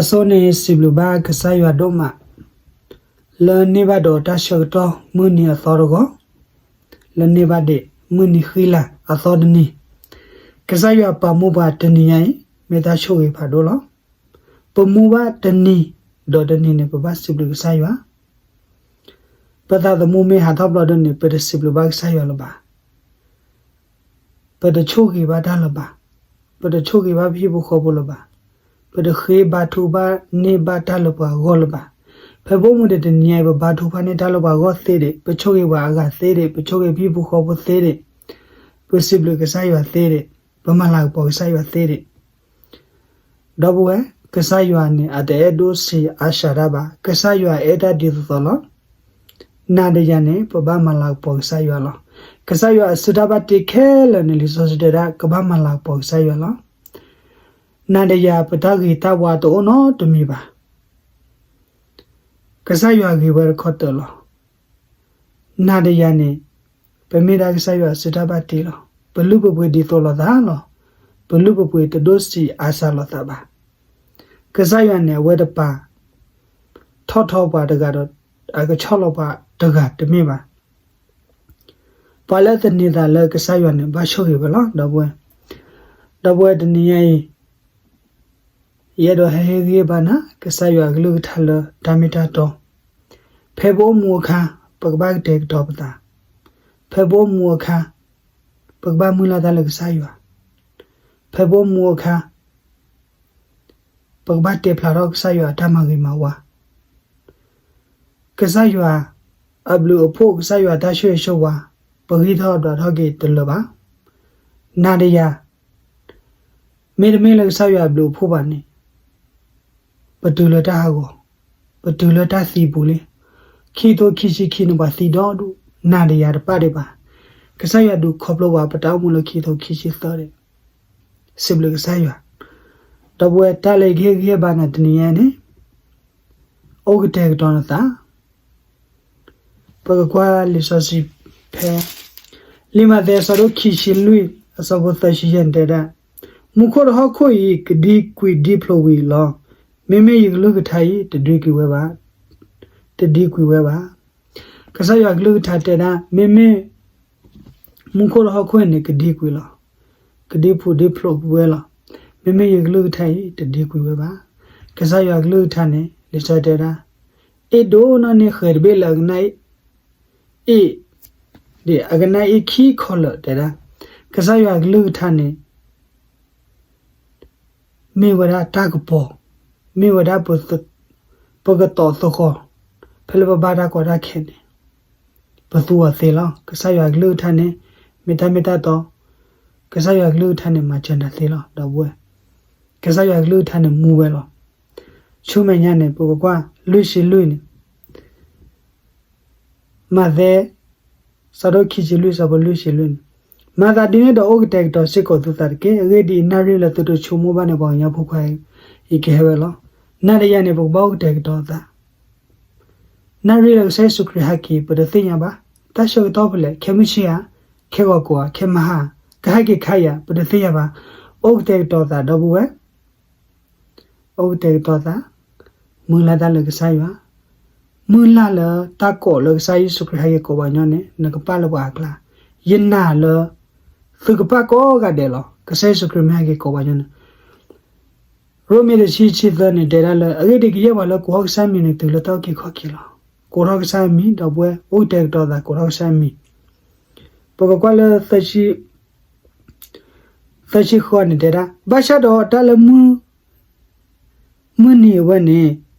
အဆိန့ၣ်စံးဘျုးဘၣ်ကစၢ်ယွၤဒိၣ်မး, လၢန့ၢ်ဘၣ်ဒီးတၢ်ဆၢကတီၢ်မုၢ်နံၤအသီတဂီၤ, လၢန့ၢ်ဘၣ်ဒံး မုၢ်နံၤဃံလၤအသီတနံၤ, ကစၢ်ယွၤပာ်မူပှၤတနံၤညါအံၤ မ့ၢ်တၢ်ဆိၣ်ဂ့ၤဖးဒိၣ်လီၤ. ပမူဘၣ်တနံၤဒီးတနံၤန့ၣ် ပဘၣ်စံးဘျုးကစၢ်ယွၤ ပသးသမူမ့ၢ်ဟးထီၣ်ဘျီဒုန့ၣ် ပတစံးဘျုးဘၣ်ကစၢ်ယွၤလၢၤဘၣ်. ပတဆိၣ်ဂ့ၤဘၣ်တၢ်လၢၤဘၣ်. ပတဆိၣ်ဂ့ၤဘၣ်ပဟံၣ်ဖိဃီဖိလၢၤဘၣ်. ပတဃ့ဘါထုကဖၣ်န့ၢ်ဘၣ်တၢ်လၢပှၤဂီၢ်လၢၤဘၣ်. ဖဲပအိၣ်မူဒံးတနံၤညါအံၤ ပဘါထုကဖၣ်န့ၢ်တၢ်လၢပှၤဂီၢ်သ့ဒံး, ပဆိၣ်ဂ့ၤပှၤအဂၤသ့ဒံး, ပဆိၣ်ဂ့ၤပဟံၣ်ဖိဃီဖိသ့ဒံး, ပစံးဘျုးကစၢ်ယွၤသ့ဒံး, ပမၤလၤကပီၤကစၢ်ယွၤသ့ဒံး ဒီပုၢ်ဝဲၢ်, ကစၢ်ယွၤန့ၣ် အတအဲၣ်ဒိၣ်ဆံးအါစှၤတၢ်ဘၣ်. ကစၢ်ယွၤအဲၣ်တၢ်ဒ်သိးသိးလီၤ. နၤဒီးယၤန့ၣ် ပဘၣ်မၤလၤကပီၤကစၢ်ယွၤလီၤ. ကစၢ်ယွၤအစုတၢ်ဘၣ်တ့ခဲလၢာ်န့ၣ် လံာ်စီဆှံတဲဒၣ် ကဘၣ်မၤလၤကပီၤကစၢ်ယွၤလီၤ. နၤဒီးယၤ ပတၢ်ဂ့ၤတၢ်ဝါတအိၣ်နီတမံၤဘၣ်. ကစၢ်ယွၤဂ့ၤဝဲတခီတၢၤလီၤ. နၤဒီးယၤန့ၣ် ပမ့ၢ်ဒၣ်ကစၢ်ယွၤအစုတၢ်ဘၣ်တ့လီၤ. ပလုၢ်ပပှ့ၤဒ်သိးလိာ်သးလီၤ. ပလုၢ်ပပှ့ၤတဒိၣ်ဆံးအါစှၤလိာ်သးဘၣ်. ကစၢ်ယွၤန့ၣ် အဝဲတပာ်ထီၣ်ထီပှၤတဂၤဒီး အကဆီၣ်လီၤပှၤတဂၤတမ့ၢ်ဘၣ်. ပှၤလၢသန့ၤသးလၢကစၢ်ယွၤန့ၣ် ဘၣ်ဆိၣ်ဂ့ၤဝဲလီၤ ဒီပုၢ်ဝဲၢ်. ဒီပုၢ်ဝဲၢ်တနံၤညါအံၤ ယအဲၣ်ဒိးဟဲဟ့ၣ်ဂံၢ်ဟ့ၣ်ဘါနၤ ကစၢ်ယွၤအကလုၢ်ကထါလၢတၢ်မ့ၢ်တၢ်တီ, ဖဲပအိၣ်မူအခါ ပကဘၣ်ကတဲာ်ကတီၤပသး, ဖဲပအိၣ်မူအခါ ပကဘၣ်မုၢ်လၢ်တၢ်လၢကစၢ်ယွၤ, ဖဲပအိၣ်မူအခါ ပကဘၣ်တဲဖျါထီၣ်ကစၢ်ယွၤအတၢ်မၤဂ့ၤမၤဝါ ကစၢ်ယွၤအဘျုးအဖှိၣ် ကစၢ်ယွၤတၢ်ဆိၣ်ဂ့ၤဆိၣ်ဝါ ပဂံၢ်ထီၣ်ဒွးထီၣ်က့ၤတလၢၤဘၣ်. နၤဒီးယၤ မ့တမ့ၢ်လၢကစၢ်ယွၤအဘျုးအဖှိၣ်ဘၣ်န့ၣ် ပတုၤလၢတၢ်ဟးဂီၤ, ပတုၤလၢတၢ်သံပူၤလံ. ခံကထိခံဆံခံန့ၣ် ပှၤသံဒီဒူၣ်, နၤဒီးယၤတပာ်ဒံးဘၣ်. ကစၢ်ယွၤဒုးခီဖျိပှၤ ပတၢ်အိၣ်မူလၢခံကထိခံဆံသၢန့ၣ်, စံးဘျုးကစၢ်ယွၤ. ဒီပုၢ်ဝဲၢ် တၢ်လၢယကဟ့ၣ်ဂံၢ်ဟ့ၣ်ဘါနၤတနံၤညါန့ၣ် အိၣ်ကတဲာ်ကတီၤနသး ပကကွၢ်လံာ်စီဆှံဖဲ လံာ်မးသဲအဆၢဒိၣ်ခံဆံလွံၢ် အဆၢဖိသၢဆံယဲၢ်န့ၣ်တဲဒၣ်, မူခိၣ်ဒီးဟီၣ်ခိၣ်အံၤ ကဒံကွံာ်ဒံဖျိးဝံၤလီၤ. မ့မ့ၢ်ယကလုၢ်ကထါအံၤ တဒံကွံာ်ဝဲဘၣ်, တဒံကွံာ်ဝဲဘၣ်. ကစၢ်ယွၤကလုၢ်ကထါတဲဒၣ် မ့မ့ၢ် မူခိၣ်ဒီးဟီၣ်ခိၣ်အံၤန့ၣ် ကဒံကွံာ်လီၤ. ကဒံဖုးဒံဖျိးကွံာ်ဝဲလီၤ. မ့မ့ၢ်ယကလုၢ်ကထါအံၤ တဒံကွံာ်ဝဲဘၣ်. ကစၢ်ယွၤကလုၢ်ကထါန့ၣ် လံာ်စီဆှံတဲဒၣ် အ့ၣ်ဒိးနီၢ်န့ၢ်ဃဲၤတဘ့ၣ်လၢအကနၣ်အ့ၣ်, အ့ၣ်, ဒ်အကနၣ်အ့ၣ်ခံခီလၢာ်တဲဒၣ်, ကစၢ်ယွၤကလုၢ်ကထါန့ၣ် မ့ၢ်ဝဲဒၣ်တၢ်ကပီၤ, မ့ၢ်ဝဲဒၣ် ပကတီၤသဃီၤ, ဖဲလၢပဘၣ်တၢ်ကီတၢ်ခဲန့ၣ် ပသူအီၤသ့လီၤ. ကစၢ်ယွၤကလုၢ်ကထါန့ၣ် မ့ၢ်တၢ်မ့ၢ်တၢ်တီ, ကစၢ်ယွၤကလုၢ်ကထါန့ၣ် မၤစၢၤနၤသ့လီၤ ဒီပုၢ်ဝဲၢ်. ကစၢ်ယွၤကလုၢ်ကထါန့ၣ် မူဝဲလီၤ. ဆူမဲာ်ညါန့ၣ် ပကကွၢ်လွံၢ်ဆံလွံၢ်န့ၣ် မးသဲ ဆၢဒိၣ်ခံဆံလွံၢ် ဆၢဖိလွံၢ်ဆံလွံၢ်န့ၣ်, မၤသးဒ်န့ၣ်ဒီး အိၣ်ကတဲာ်ကတီၤစ့ၢ်ကီးသုသးတက့ၢ်. အဂ့ၢ်ဒ်အံၤ, နၣ်ရံၣ်လၢသုတဆိကမိၣ်ဘၣ်န့ၣ် ပှၤကညီဖိခွါအံၤကဟဲဝဲလီၤ. နၤဒီးယၤန့ၣ် ပကဘၣ်အိၣ်ကတဲာ်ကတီၤအသး နၣ်ရံၣ်လၢကစၢ်ယ့ၣ်ၡူးခရံာ်ဟဲက့ၤ ပတသ့ၣ်ညါဘၣ်. တၢ်ဆၢကတီၢ်ဖဲလဲၣ်, ခဲမုၢ်ဆ့ၣ်ဧါ, ခဲဂီၤကိးဧါ, ခဲမဟါ, ကဟဲက့ၤခါအံၤဧါ, ပတသ့ၣ်ညါဘၣ်. အိၣ်ကတဲာ်ကတီၤသး ဒီပုၢ်ဝဲၢ်, အိၣ်ကတဲာ်ကတီၤသး, မုၢ်လၢ်တၢ်လၢကစၢ်ယွၤ, မုၢ်လၢ်လၢတၢ်ကိးလၢကစၢ်ယ့ၣ်ၡူးခရံာ်ဟဲက့ၤကိးပှၤကညီန့ၣ် နကပာ်လၢပှၤအကျါ. ယနာ်လၢ သုကပာ်ကိးဂၤဒဲးလီၤ. ကစၢ်ယ့ၣ်ၡူးခရံာ်မ့ၢ်ဟဲက့ၤကိးပှၤကညီန့ၣ် ရိမ့ၤတဆံဆံသၢန့ၣ် တဲဒၣ်လၢ အဂ့ၢ်ဒ်အံၤ, ကယဲၢ်ပှၤလၢကိးထီၣ်ကစၢ်မံၤန့ၣ် တုၤလၢတၢ်အုၣ်က့ၤခီၣ်က့ၤလီၤ. ကိးထီၣ်ကစၢ်မံၤ ဒီပုၢ်ဝဲၢ်, အိၣ်ကတဲာ်ကတီၤသး ကိးထီၣ်ကစၢ်မံၤ. ပကကွၢ်လၢ သၢဆံဃုန့ၣ် တဲဒၣ်, ဘၣ်ဆၣ်ဒီးတၢ်လၢ မုၢ်နံၤအဝဲန့ၣ်,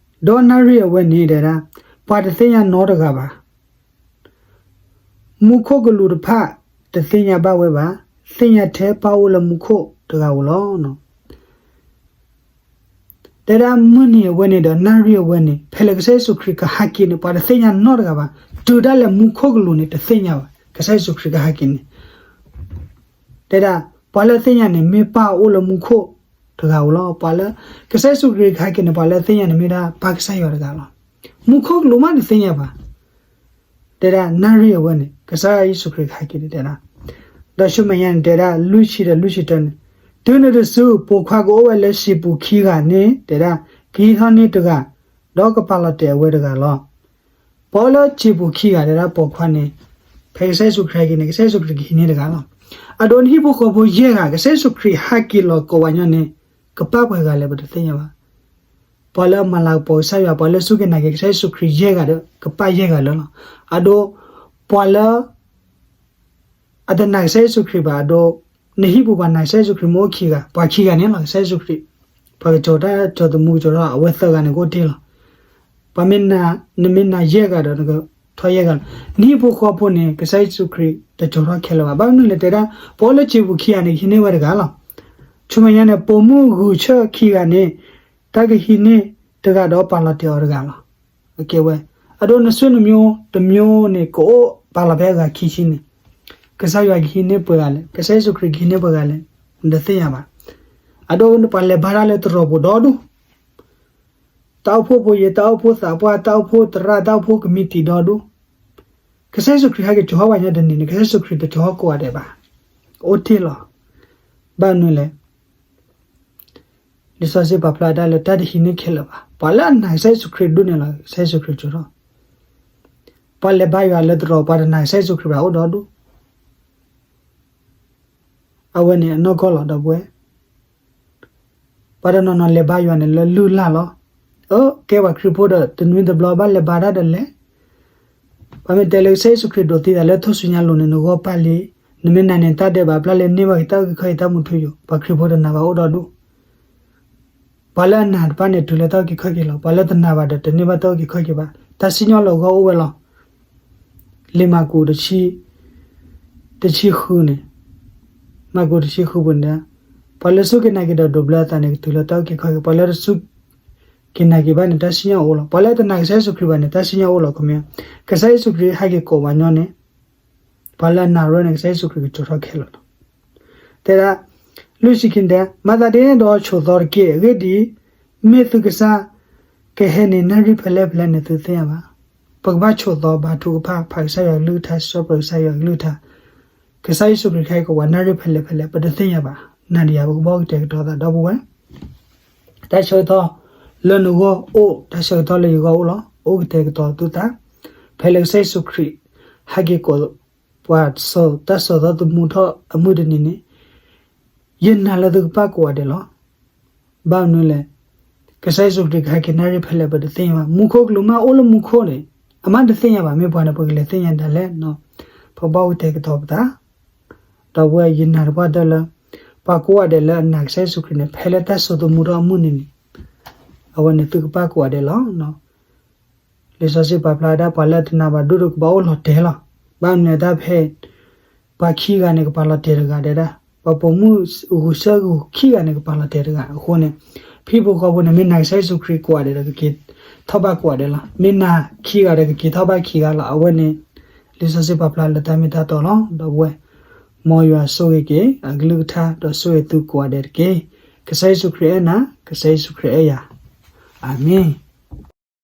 ဒီးနၣ်ရံၣ်အဝဲန့ၣ် တဲဒၣ်, ပှၤတသ့ၣ်ညါနီတဂၤဘၣ်. မူခိၣ်ကလူးတဖၣ် တသ့ၣ်ညါဘၣ်ဝဲဘၣ်, သ့ၣ်ညါထဲပၢ်အိၣ်လၢမူခိၣ်တဂၤဧိၤလီၤ. တဲဒၣ်မုၢ်နံၤအဝဲန့ၣ်ဒီးနၣ်ရံၣ်အဝဲန့ၣ် ဖဲလၢကစၢ်ယ့ၣ်ၡူးခရံာ်ကဟဲက့ၤန့ၣ် ပှၤတသ့ၣ်ညါနီတဂၤဘၣ်. တုၤဒၣ်လဲာ်မူခိၣ်ကလူးန့ၣ် တသ့ၣ်ညါဘၣ် ကစၢ်ယ့ၣ်ၡူးခရံာ်ကဟဲက့ၤန့ၣ်. တဲဒၣ် ပှၤလၢအသ့ၣ်ညါန့ၣ် မ့ၢ်ပၢ်အိၣ်လၢမူခိၣ်တဂၤဧိၤလီၤ. ပှၤလၢ ကစၢ်ယ့ၣ်ၡူးခရံာ်ကဟဲက့ၤန့ၣ် ပှၤလၢအသ့ၣ်ညါန့ၣ် မ့ၢ်ဒၣ်ပၢ်ကစၢ်ယွၤတဂၤလီၤ. မူခိၣ်ကလူးမးတသ့ၣ်ညါဘၣ်. တဲဒၣ်နၣ်ရံၣ်အဝဲန့ၣ် ကစၢ်ယ့ၣ်ၡူးခရံာ်ကဟဲက့ၤန့ၣ် တဲဒၣ်, ဒီးဆူမဲာ်ညါန့ၣ် တဲဒၣ်လွံၢ်ဆံဒီးလွံၢ်ဆံတၢန့ၣ်, တုၤနုၤတစု ပိာ်ခွါကအိၣ်ဝဲလၢစံာ်ပူၤခံဂၤန့ၣ် တဲဒၣ် ကဟံးထီၣ်န့ၢ်တဂၤ, ဒီးကပာ်လီၤတဲာ်အဝဲတဂၤလီၤ. ပှၤအိၣ်လၢစံာ်ပူၤခံဂၤဒဲဒၣ်ပိာ်ခွါန့ၣ်, ဖဲကစၢ်ယ့ၣ်ၡူးခရံာ်ဟဲက့ၤန့ၣ် ကစၢ်ယ့ၣ်ၡူးခရံာ်ကဟံးန့ၢ်တဂၤလီၤ. အဒိနဟံၣ်ဖိဃီဖိယဲၢ်ဂၤ ကစၢ်ယ့ၣ်ၡူးခရံာ်ဟဲက့ၤလီၤကိးဝဲညီန့ၣ်, ကပာ်ပှဲၤဂၤလဲၣ် ပတသ့ၣ်ညါဘၣ်. ပှၤလၢအမၤလၤကပီၤကစၢ်ယွၤ, ပှၤလၢအစူၢ်က့ၤနာ်က့ၤကစၢ်ယ့ၣ်ၡူးခရံာ်ယဲၢ်ဂၤဒီး ကပာ်ယဲၢ်ဂၤလၢာ်လီၤ. အဒိ ပှၤလၢ အတနာ်ကစၢ်ယ့ၣ်ၡူးခရံာ်ဘၣ်အဒိ, နဟံၣ်ပူၤပှၤနာ်ကစၢ်ယ့ၣ်ၡူးခရံာ်မ့ၢ်အိၣ်ခံဂၤ, ပှၤခံဂၤန့ၣ်လီၤ ကစၢ်ယ့ၣ်ၡူးခရံာ်, ပှၤကကၠီၤတၢ်ကၠီၤသမူကကၠီၤထီၣ် အဝဲသၢဂၤန့ၣ်ကအိၣ်တ့ၢ်လီၤ. ပှၤမ့ၢ်နာ်, နမ့ၢ်နာ်ယဲၢ်ဂၤဒီးနကထီၣ်ယဲၢ်ဂၤလီၤ. နဟံၣ်ဖိဃီဖိန့ၣ် ကစၢ်ယ့ၣ်ၡူးခရံာ်တကၠီၤထီၣ်ခဲလၢာ်ဘၣ်. ဘၣ်မနုၤလဲၣ်တဲဒၣ်, ပှၤအိၣ်လၢစံာ်ပူၤခံဂၤန့ၣ် ကဟံးန့ၢ်ဝဲတဂၤလီၤ. ဆူမဲာ်ညါန့ၣ် ပိာ်မုၣ်ဂုာ်ဆၢခံဂၤန့ၣ် တၢ်ကဟံးန့ၢ်တဂၤဒီးပာ်လီၤတဲာ်အီၤတဂၤလီၤ. အကဲဝဲ, အဒိနဆွေနမျိုးတမျိုးန့ၣ် ကအိၣ်ပာ်လီၤဖဲအဂၤခံဆံန့ၣ်, ကစၢ်ယွၤကဟံးန့ၢ်ပှဲၤဂၤလဲၣ်, ကစၢ်ယ့ၣ်ၡူးခရံာ်ကဟံးန့ၢ်ပှဲၤဂၤလဲၣ်, နတသ့ၣ်ညါဘၣ်. အဒိပှၤလဲၤဘါတၢ်လၢတရီၢ်ပူၤဒီဒူၣ်, တၢ်အိၣ်ဖှိၣ်ဖိယ့, တၢ်အိၣ်ဖှိၣ်သးပှၢ်, တၢ်အိၣ်ဖှိၣ်သရၣ်, တၢ်အိၣ်ဖှိၣ်ကမံးတံာ်ဒီဒူၣ်, ကစၢ်ယ့ၣ်ၡူးခရံာ်ဟဲက့ၤကၠီၤထီၣ်ပှၤညီတန့ၢ်န့ၣ် ကစၢ်ယ့ၣ်ၡူးခရံာ်တကၠီၤထီၣ်ကိးဂၤဒဲးဘၣ်, အိၣ်တ့ၢ်လီၤ. ဘၣ်မနုၤလဲၣ် လံာ်စီဆှံပာ်ဖျါဒၣ်လၢတၢ်တဟံးန့ၢ်ခဲလၢာ်ဘၣ်. ပှၤလၢအနာ်ကစၢ်ယ့ၣ်ၡူးခရံာ်ဒိၣ်န့ၣ်လီၤ ကစၢ်ယ့ၣ်ၡူးခရံာ်ကၠီၤထီၣ်, ပှၤလဲၤဘါယွၤလၢတရီၢ် ပှၤတနာ်ကစၢ်ယ့ၣ်ၡူးခရံာ်ဘၣ်အိၣ်ဒီဒူၣ်, အဝဲန့ၣ်အနီၢ်ကီၢ်လီၤ ဒီပုၢ်ဝဲၢ် ပှၤတနီၤနီၤလဲၤဘါယွၤန့ၣ်လၢလုၢ်လၢ်လီၤ. အၢ ကဲပှၤခရံာ်ဖိဒီးတနွံတဘျီဘၣ်လဲၤဘါတၢ်ဒီးလဲၤ, ပှၤမ့ၢ်တဲလၢကစၢ်ယ့ၣ်ၡူးခရံာ်ဒိးသံသးလၢထူၣ်စုညါလိၤန့ၣ် နဂီၢ်ပာ်လံ, နမ့ၢ်နာ်န့ၣ်တၢ်ဒဲးဘးပျၢ်လၢန့ၢ်ဘၣ်က့ၤတၢ်အုၣ်က့ၤခီၣ်က့ၤတၢ်မူထူယိာ်, ပှၤခရံာ်ဖိတနာ်ဘၣ်အိၣ်ဒီဒူၣ် ပှၤလၢအနာ်တဖၣ်န့ၣ် တုၤလၢတၢ်အုၣ်က့ၤခီၣ်က့ၤလီၤ. ပှၤလၢတနာ်ဘၣ်ဒီးတန့ၢ်ဘၣ်တၢ်အုၣ်က့ၤခီၣ်က့ၤဘၣ်. တၢ်စံၣ်ညီၣ်လၢအဂီၢ်အိၣ်ဝဲလီၤ. လံာ်မၢ်ကူး တဆံဃုန့ၣ်, မၢ်ကူးတဆံဃုပူၤန့ၣ်, ပှၤလၢစူၢ်က့ၤနာ်က့ၤဒီးဒိးဘျၢအသးန့ၣ် ကတုၤလၢတၢ်အုၣ်က့ၤခီၣ်က့ၤ, ပှၤလၢတစူၢ်က့ၤနာ်က့ၤဘၣ်န့ၣ် တၢ်စံၣ်ညီၣ်အိၣ်လီၤ. ပှၤလၢတနာ်ကစၢ်ယ့ၣ်ၡူးခရံာ်ဘၣ်န့ၣ် တၢ်စံၣ်ညီၣ်အိၣ်လီၤ. ခီမ့ၢ် ကစၢ်ယ့ၣ်ၡူးခရံာ်ဟဲက့ၤကိးပှၤညီန့ၣ် ပှၤလၢအနာ်ရၢန့ၣ် ကစၢ်ယ့ၣ်ၡူးခရံာ်ကကၠီၤထီၣ်ခဲလၢာ်လီၤ. တဲဒၣ်, လွံၢ်ဆံခံတဲ, မၤသးဒ်န့ၣ်ဒီးဆိးသီတက့ၢ်. အဂ့ၢ်ဒ်အံၤ, မ့ၢ်သုကစၢ်ကဟဲန့ၣ် နၣ်ရံၣ်ဖဲလဲၣ်ဖဲလဲၣ်န့ၣ် သုသ့ၣ်ညါဘၣ်. ပကဘၣ်ဆိးသီဘါထုကဖၣ်, ဖးကစၢ်ယွၤကလုၢ်ကထါ, စံးထီၣ်ပတြၢၤကစၢ်ယွၤကလုၢ်ကထါ, ကစၢ်ယ့ၣ်ၡူးခရံာ်ကဟဲကိးပှၤ နၣ်ရံၣ်ဖဲလဲၣ်ဖဲလဲၣ် ပတသ့ၣ်ညါဘၣ်. နၤဒီးယၤ ပကဘၣ်အိၣ်ကတဲာ်ကတီၤသး ဒီပုၢ်ဝဲၢ် တၢ်ဆၢကတီၢ်လၢနဂီၢ်အိၣ်, တၢ်ဆၢကတီၢ်လၢယဂီၢ်အိၣ်လီၤ. အိၣ်ကတဲာ်ကတီၤသုသး, ဖဲလၢကစၢ်ယ့ၣ်ၡူးခရံာ် ဟဲက့ၤကိးပှၤ တၢ်စိာ်သီသမူထီၣ်အမုၢ်တနံၤန့ၣ်, ယနာ်လၢသုကပာ်ကိးဂၤဒဲးလီၤ. ဘၣ်မနုၤလဲၣ်, ကစၢ်ယ့ၣ်ၡူးခရံာ်ကဟဲက့ၤနၣ်ရံၣ်ဖဲလဲၣ် ပတသ့ၣ်ညါဘၣ်. မူခိၣ်ကလူးမ့ၢ်အိၣ်လၢမူခိၣ်န့ၣ် အမ့ၢ်တသ့ၣ်ညါဘၣ်. မ့ၢ်ပှၤန့ၣ် ပကလဲၤသ့ၣ်ညါဒ်လဲၣ်. ပဘၣ်အိၣ်ကတဲာ်ကတီၤပသး ဒီပုၢ်ဝဲၢ် ယနာ်တပှၢ်တၢၢ်လၢ ပှၤကိးဂၤဒဲးလၢအနာ်ကစၢ်ယ့ၣ်ၡူးခရံာ်န့ၣ် ဖဲလၢတၢ်စိာ်သမူထီၣ်အမုၢ်နံၤန့ၣ် အဝဲန့ၣ်သုကပာ်ကိးဂၤဒဲးလီၤ. လံာ်စီဆှံပာ်ဖျါဝဲဒၣ် ပှၤလၢအတနာ်ဘၣ်ဒိၣ်ဒိၣ်ကဘၣ်အိၣ်လီၤတဲာ်လီၤ. ဘၣ်မနုၤတၢ်ဖဲ ပှၤခံဂၤန့ၣ် ကပာ်လီၤတဲာ်တဂၤဒဲဒၣ်, ပှၤပိာ်မုၣ်ဂုာ်ဆၢဂုာ်ခံဂၤန့ၣ် ကပာ်လီၤတဲာ်တဂၤအဃိန့ၣ်, ဟံၣ်ဖိဃီဖိန့ၣ် မ့ၢ်နာ်ကစၢ်ယ့ၣ်ၡူးခရံာ်ကိးဂၤဒဲးဒီး ကက့ၤထီၣ်ဘၣ်ကိးဂၤဒဲးလီၤ. မ့ၢ်နာ်ခံဂၤဒီး ကက့ၤထီၣ်ဘၣ်ခံဂၤလီၤ. အဝဲန့ၣ် လံာ်စီဆှံပာ်ဖျါလၢတၢ်မ့ၢ်တၢ်တီလီၤ. ဒီပုၢ်ဝဲၢ် မ်ယွၤဆိၣ်ဂ့ၤက့ၤ အကလုၢ်ကထါ ဒီးဆိၣ်ဂ့ၤသုကိးဂၤဒဲးတက့ၢ်. ကစၢ်ယ့ၣ်ၡူးခရံာ်အဲၣ်နၤ, ကစၢ်ယ့ၣ်ၡူးခရံာ်အဲၣ်ယၤ. အၤမ့ၣ်.